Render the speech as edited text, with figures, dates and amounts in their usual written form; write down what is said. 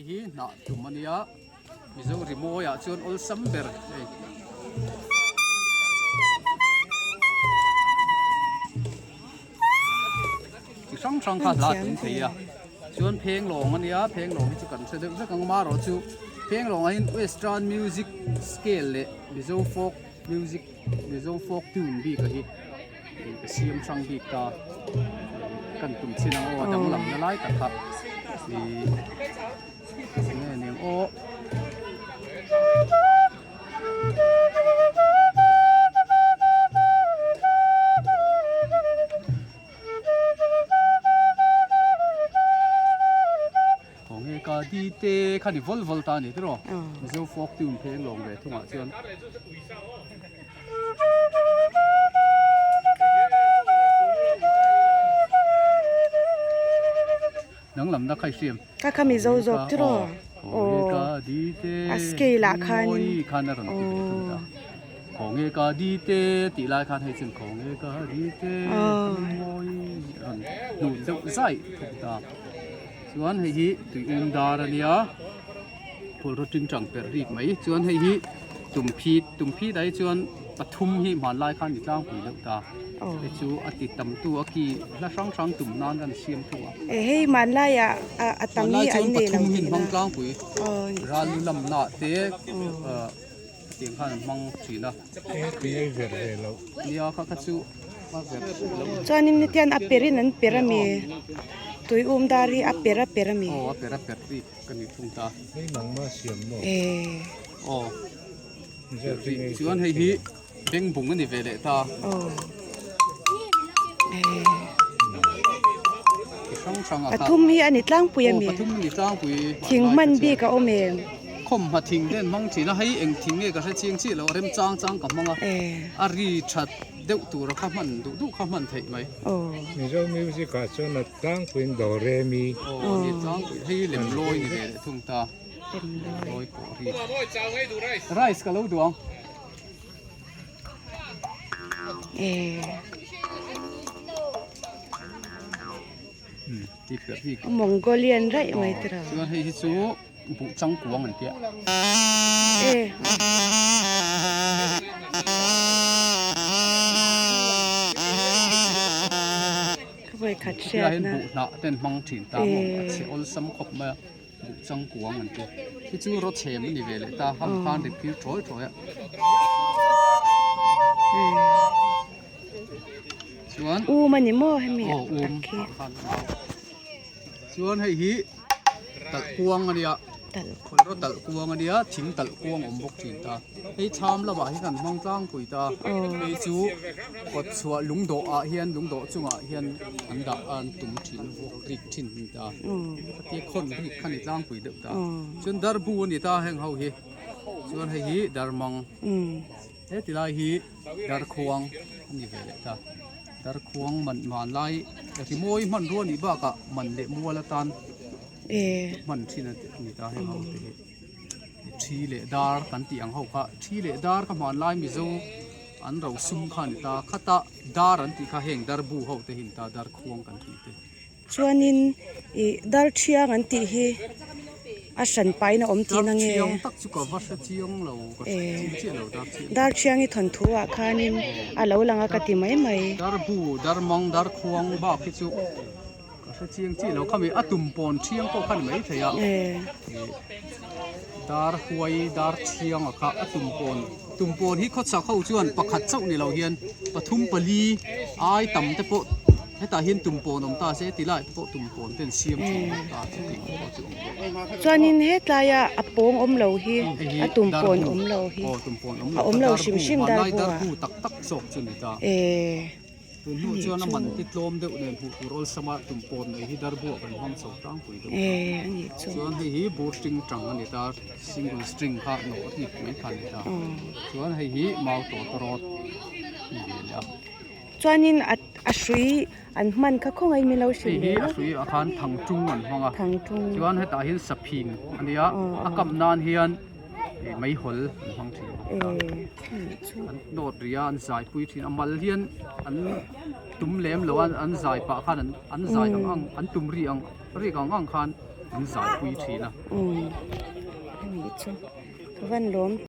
Hei hi hnah tum a nia, Mizo rimawi ah chuan awlsam ber hei. Chi hrang hrang kha hla tum thei a, chuan phenglawng a nia, phenglawng hi chu kan hre deuh vek ang amaherawh chu phenglawng ah hian western music scale leh Mizo folk music Mizo folk tune bik a hi. Ka siam hrang bik ta kan tum chin ang aw a danglam na lai tak kha ih enge ni ang aw. Khawnge ka di te kha ni vawl vawl ta a ni tiraw Mizo folk tune pheng lawng ve thungah chuan. Danglamna kha i hriam. Ka kha Mizo zawk tiraw? Aw. A scale ah khanin. Khan a rawn ti ve thung ta. Khawnge ka di te tih lai khan hei chuan khawnge ka di te mawi rawn hnuh deuh zai thung ta. Chuan hei hi tui um dar a nia. Phulraw tingtang perh rik mai chuan hei hi tumphit tumphit ah hi chuan pathum hi hmanlai khan ni tlangpui deuh ta hei chu a ti tam tu a ki hla hrang hrang tum nan kan siam thung a eh hei hmanlai ah a tam hi an nei lo pathum hi an hmang tlangpui ral lu lam nah te ah tiang khan an hmang thin a nia kha kha chu a verh loh chuanin hetiang a per in an per a mi tui um dar hi a per a per a mi aw a per a per bik. Ka ni thung ta. Hei nangma siam maw? Aw. Chuan hei hi bengbung a ni ve leh ta. Aw. Chi hrang hrang a kha. Pathum hi a ni tlangpui a mi? Aw pathum a ni tlangpui. Thing hman bik a awm em? Khawmhma thing te an hmang thin a, hei eng thing nge ka hre chiang chiah lo, a rem chang chang ka hmang a. A ri that deuh tura kha hman duh duh kha hman theih mai. Aw. Mizo music ah chuan a Tlangpuiin do rem i. Aw ni tlangpui hei lem lawi ni ve leh thung ta. Lem lawi pawh ri. Rice ka lo duh ang. Mongolian raih mai tira. Chuan hei hi chu buh changkuang an tia. Khua hian buh hnah te an hmang thin ta maw a chhe awlsam khawp mai a buh changkuang an ti hi chu rawchhem a ni ve leh ta ham khan ri phir thawi thawi a chuan um a ni maw hemi aw um chuan hei hi talh kuang a nia. Khawlraw talh kuang a nia, thing talh kuang awm bawk thin ta. Hei thlam lamah hi kan hmang tlangpui ta. Hei chu kawt chhuah lungdawh ah hian lungdawh chungah hian an dah a an tum thin vuak rik thin a ni ta. Khatia khawn rik kha ni tlangpui deuh ta. Chuan darbu a ni ta heng ho hi. Chuan hei hi darmang. He ti lai hi darkhuang a ni ve leh ta. Darkhuang man hmanlai rimawi hmanrua nih bakah man leh mual atan. Hman thin a ni ta heng ho te hi thi leh dar kan tih ang ho kha thi leh dar kha hmanlai mizo an ro sum kha a ni ta khata dar an tih kha heng dar bu ho te hi a ni ta dar khuang kan tih te. Chuanin ih dar thiang an tih hi a hran pahin a awm tihna nge? Dar thiang tak chu ka va hre chiang lo ka hre chiang chiah lo dar thiang. Dar thiang hi thawnthu ah khanin a lo lang a ka ti mai mai. Dar bu dar mang dar khuang bak hi chu. Ka hre chiang chiah lo khami a tum pawn thiang pawh kha ni mai thei a dar huai dar thiang a kha a tum pawn tum pawn hi khawchhak ho chuan pakhat chauh ni lo hian pathum pali ai tam te pawh hetah hian tum pawn awm ta se ti lai te pawh tum pawn te an siam thin bawk ta chu tih pawh chu awm bawk. Chuanin hetlai a a pawng awm lo hi a tum pawn awm lo hi a awm lo hrim hrim dar bu ah dar bu tak tak zawk chu ni ta. Tun hnu chuan a man te tlawm deuh nen hmuh tur awlsam a tum pawt mai hi darbuah kan hmang chho tlangpui deuh ta. Chuan hei hi bur string tang a ni ta, single string kha nawh rik mai kha a ni ta. Chuan hei hi mau tawt rawt a ni ve leh a. Chuanin a a hrui an hman kha khawngaih min lo hrilh Hei hi a hrui ah khan thangtung an hmang a. Thangtung. Chuan hetah hian saphing a nia, a kam nan hian meihawl an hmang thin bawk ta. An nawt ri a an zai pui thin a mal hian an tum lem lo a an zai pah khan an zai ang ang an tum ri ang rik ang ang khan. An zaipui thin a. Umm anih chu ka van lawm.